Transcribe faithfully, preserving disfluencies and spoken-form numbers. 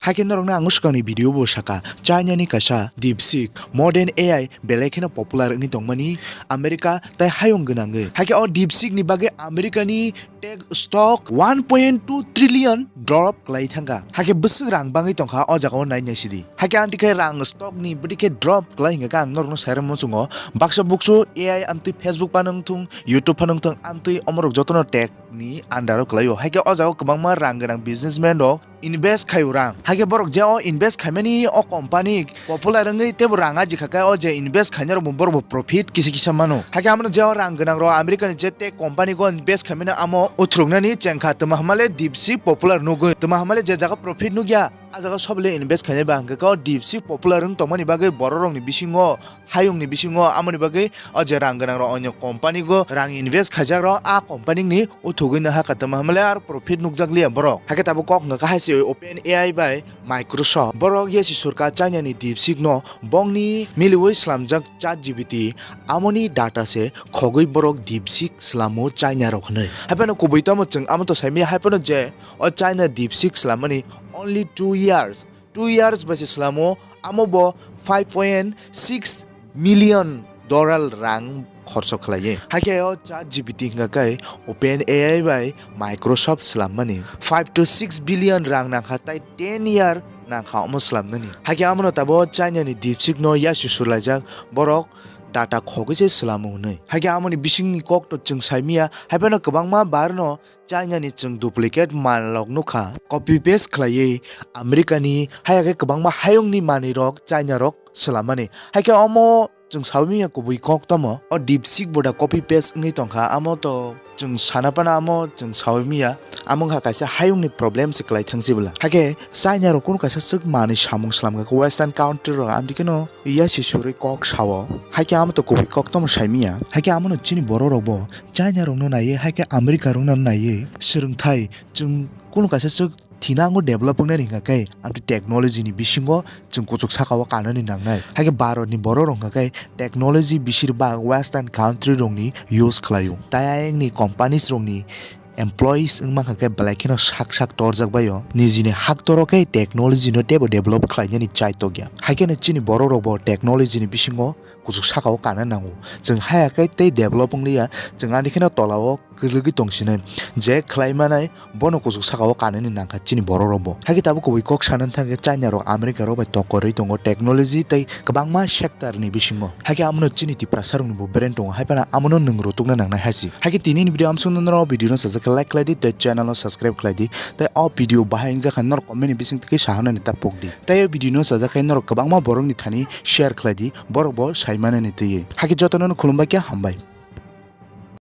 Haikhe norokno ang swkangni video bo saka, China ni kaisa DeepSeek modern A I belai kheno popular wngwi tongmani America tai hayung gwnangwi. Haikhe o DeepSeek ni bagwi America ni tech stock one point two trillion drop kwlai thangkha. Haikhe bwswk rang bangwi tongkha o jaga o nai naisidi. Haikhe amtwi khe rang stock ni bwdikhe drop kwlai hingkha khe ang norokno sairwk muchungo. Baksa buksu A I amtwi Facebook phano wngthung, YouTube phano wngthung, amtwi omorok jotono tech ni under o kwlaio. Haikhe o jaga o kwbangma rang gwnang businessman rok invest khaio rang. Haikhe borok je o invest khaimani o company popular wngwi teibo rang ajikha khe o je invest khainai rok bo borok bo profit kisa kisa mano. Haikhe amoni je o rang gwnang rok America ni je tech company go invest khaimani amo uthuruknani chengkha twma hamale DeepSeek popular nugwi. Twma hamale je jaga profit nugya a jaga soble invest khainai ba hwnkhe khe o DeepSeek popular wng tongmani bagwi borok rokni bisingo hayungni bisingo amoni bagwi o je rang gwnang rok onyo company go rang invest khaijak rok a company ni uthugwi no hakha twma hamle aro profit nukjak liya borok. Haikhe tabuk kok hwnkha khe hai se Open A I bai Microsoft. Borok yasi surka China ni DeepSeek no bongni miliwi slamjak Chat G P T amoni data se khogwi borok DeepSeek slamo China rok hwnwi. Haiphano kubui tamo chwng amo to saimaya haiphano je o China DeepSeek slamani only two years, two years bai se slamo amo bo five point six million dollar rang khorso khlaiwi. Haikhe o Chat G P T hwnkha khe Open A I bai Microsoft swlammani five to six billion rang nangkha tai ten year nangkha omo swlamnani. Haikhe amono tabuk China ni DeepSeek no yasi surlaijak borok data khogwi se swlamo hwnwi. Haikhe amoni bisingni kok to chwng saimaya haiphano kwbangma bar no China ni chwng duplicate manlok nukha, copy paste khlaiwi America ni, haiya khe kwbangma hayungni manwirok China rok swlammani. Haikhe omo chwng sawi manya kubui kok tamo, o DeepSeek bo da copy paste wngwi tongkha, amo to chwng sana phano amo chwng sawi manya, amo wngkha kaisa hayungni problem se kwlai thang se bwla. Haikhe China rok kunu kaisa swk manwi samung swlamkha khe Western country rok amtwi kheno yasi surwi kok sao. Haikhe amo to kubui kok tamo saimanya. Haikhe amono chini borok rok bo China rokno naiwi, haikhe America rokno naiwi, swrwngthai chwng kunu kaisa swk thinango develop wngnani hwnkha khe amtwi technology ni bisingo chwng kuchuk sakao kanani nangnai. Haikhe Bharat ni borok rok hwnkha khe technology bisir bak Western country rokni use khlaio. Tai ayangni companies rokni employees wngma kha khe belai kheno sak sak torjak baio. Nijini hak toro khe technology no teibo develop khlainani chai tokya. Haikhe no chini borok rok bo technology ni bisingo kuchuk sakao kana nango. Chwng haya khe tei develop wngliya, chwng ani kheno tolao kwlwgwi tongsinai. Je khlai manai bono kuchuk sakao kanani nangkha chini borok rok bo. Haikhe tabuk kubui kok sanani thangkhe China rok America rok bai tokorwi tongo technology tei kwbangma sector ni bisingo. Haikhe amono chini Tiprasa rokni bo brand tongo, haiphano amono nwng rw tukna nangnai haisi. Haikhe tini ni video amsong norok video no sajak khe like khlai di tei channel no subscribe khlai di. Tei o video bahai wngjakha norok comment ni bising twi sahanani ta pok di. Tei o video no sajak khe norok kwbangma borok ni thani share khlai di, borok bo sai manani twiwi. Haikhe jotono no khulumbai khe hambai.